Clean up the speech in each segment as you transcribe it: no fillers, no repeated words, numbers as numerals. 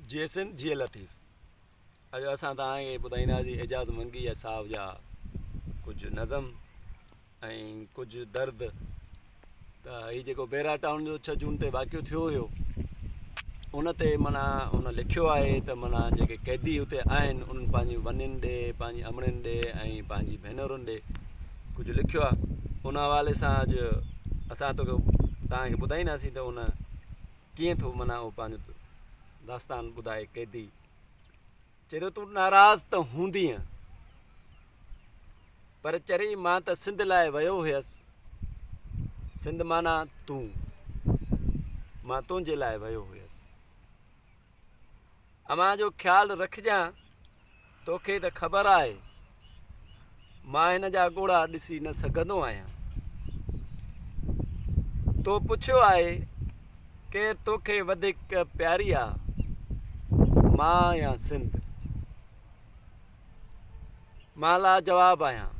جيئي سنڌ جيئي لطيف. اڄ اسان توهان کي ٻڌائينداسين اعجاز منگيء صاحب جا ڪجهه نظم ۽ ڪجهه درد ته هي جيڪو بيرا ٽائون جو ڇهه جون تي واقعو ٿيو هيو ان تي معنيٰ هن لکيو آهي ته معنيٰ جيڪي قيدي اتي آهن انهن پنهنجي ونين ڏي پنهنجي امڙين ڏي ۽ پنهنجي ڀينرن ڏي ڪجهه لکيو آهي ان حوالي سان اڄ اسان توکي توهان کي ٻڌائينداسين ته ان ڪيئن ٿو معنيٰ اهو پنهنجو داستان ٻڌائي قيدي چئي ٿو تون ناراض ته هوندينء پر چري مان ته سنڌ لاء ويو هيس سنڌ معنيٰ تون مان تنهنجي لاء ويو هيس امان جو خيال رکجان توکي ته خبر آهي مان هن جا ڳوڙها ڏسي نه سگهندو آهيان. تو پڇيو آهي ڪير توکي وڌيڪ پياري آ مان يا سنڌ؟ مان لاجواب آهيان.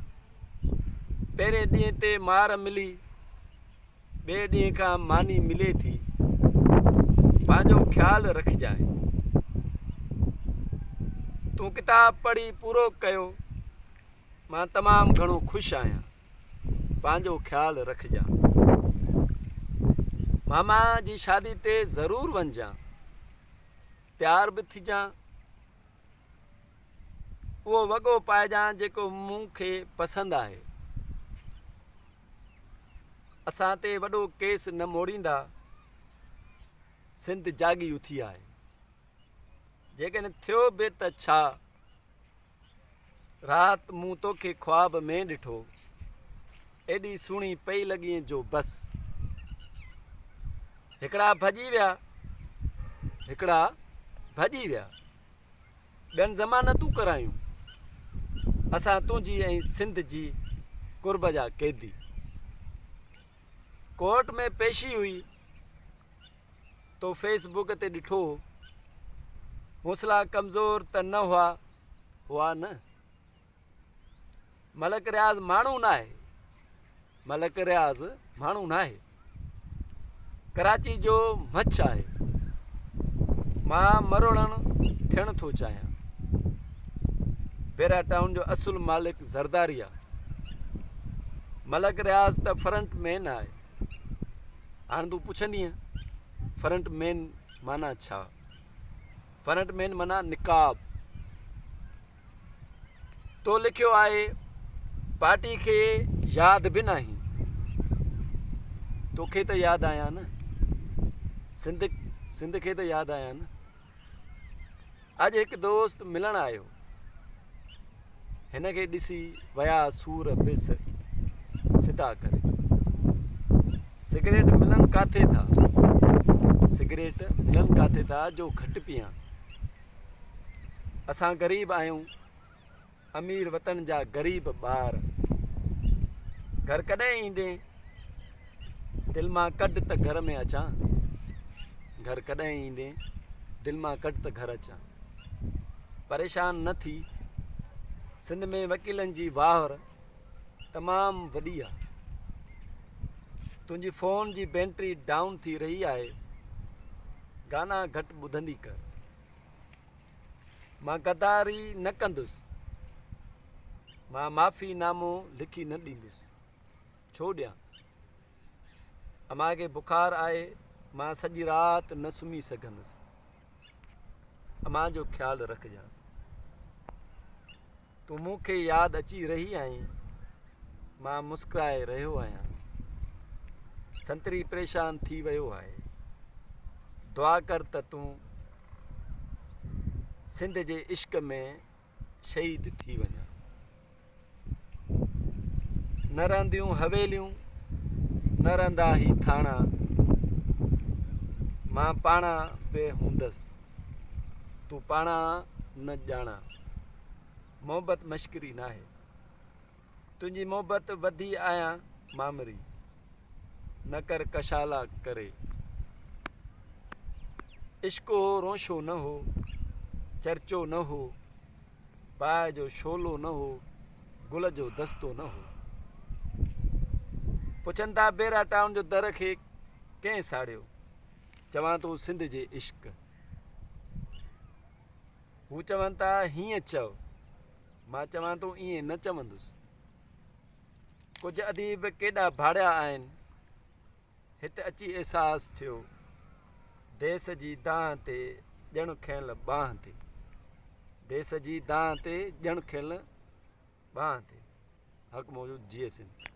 پهرين ڏينهن تي مار ملي. ٻئي ڏينهن کان ماني ملي ٿي. پنهنجو خيال رکجانء. تون ڪتاب پڙهي پورو ڪيو. مان تمام گهڻو خوش آهيان. پنهنجو خيال رکجان. ماما جي شادي تي ضرور وڃجان. تيار به ٿجان. اهو وڳو پائجان جيڪو مون کي پسند آهي. اسان تي وڏو ڪيس نه موڙيندا، سنڌ جاڳي اٿي آهي. جيڪڏهن ٿيو به ته ڇا؟ رات مون توکي خواب ۾ ڏٺو، ايڏي سهڻي پئي لڳين جو بس. هڪڙا ڀڄي ويا، هڪڙا ڀڄي ويا. ٻين ضمانتون ڪرايون. اسان تنهنجي ۽ سنڌ جي قرب جا قيدي. ڪورٽ ۾ پيشي هئي. تو فيس بڪ تي ڏٺو هو. حوصلا ڪمزور ته نه هئا، هئا نه؟ ملڪ رياض ماڻهو ناهي. ملڪ رياض ماڻهو ناهي. ڪراچي جو مڇ آهي. مان مروڙڻ ٿيڻ ٿو چاهيان. بيرا ٽائون جو اصل مالڪ زرداري آ. ملڪ رياض ته فرنٽ مين آهي. هاڻ تون پڇندينء فرنٽ مين معنيٰ ڇا؟ فرنٽ مين معنيٰ نقاب. تو لکيو آهي پارٽي کي ياد به ناهين. توکي ته ياد آهيان نه. سنڌ سنڌ کي ته ياد آهيان نه. اڄ هڪ دوست ملڻ آيو. هن کي ڏسي ويا سور به سڌا ڪري. سگريٽ ملن ڪاٿي ٿا. سگريٽ ملن ڪاٿي ٿا جو گهٽ پيان. اسان غريب آهيون امير وطن جا غريب ٻار. گهر ڪڏهن ايندين؟ دل مان ڪڍ ته گهر ۾ اچان. گهر ڪڏهن ايندين؟ دل مان ڪڍ ته گهر اچان. پريشان نه ٿي. سنڌ ۾ وڪيلن جي واهر تمام وڏي آ. تنهنجي فون جي بينٽري ڊائون ٿي رهي آهي. گانا گهٽ ٻڌندي ڪر. مان غداري نه ڪندس. مان معافي نامو لکي نه ڏيندس. ڇو ڏيان؟ امان کي بخار آهي، مان سڄي رات نه سمهي سگهندس. امان جو خيال رکجان. تون مون کي ياد اچي رهي آهين. مان مسڪرائي رهيو آهيان. سنتري پريشان ٿي ويو آهي. دعا ڪر ته تون سنڌ جي عشق ۾ شهيد ٿي وڃان. نه رهنديون حويليون، نه رهندا هي ٿاڻا. مان پاڻان به هوندس، تون پاڻان نه ڄاڻان. محبت مشڪري ناهي. تنهنجي محبت وڌي آهيان مامري. نه ڪر ڪشالا ڪري. عشق هو رونشو نه هو، چرچو نه هو، باهه جو شعلو نه هو، گل جو دستو نه هو. پڇن ٿا بيرا ٽائون جو در کي ڪنهن ساڙيو؟ چوان ٿو سنڌ جي عشق. هو چون ٿا هيئن چئو، مان چوان ٿو ائين نه چوندس. ڪجهه اديب ڪيڏا ڀاڙيا آهن، هت اچي احساس ٿيو، ديس جي دانهن تي ڄڻ کنيل ٻانهن تي، ديس جي دانهن تي ڄڻ کنيل ٻانهن تي. حق موجود جيئي سنڌ.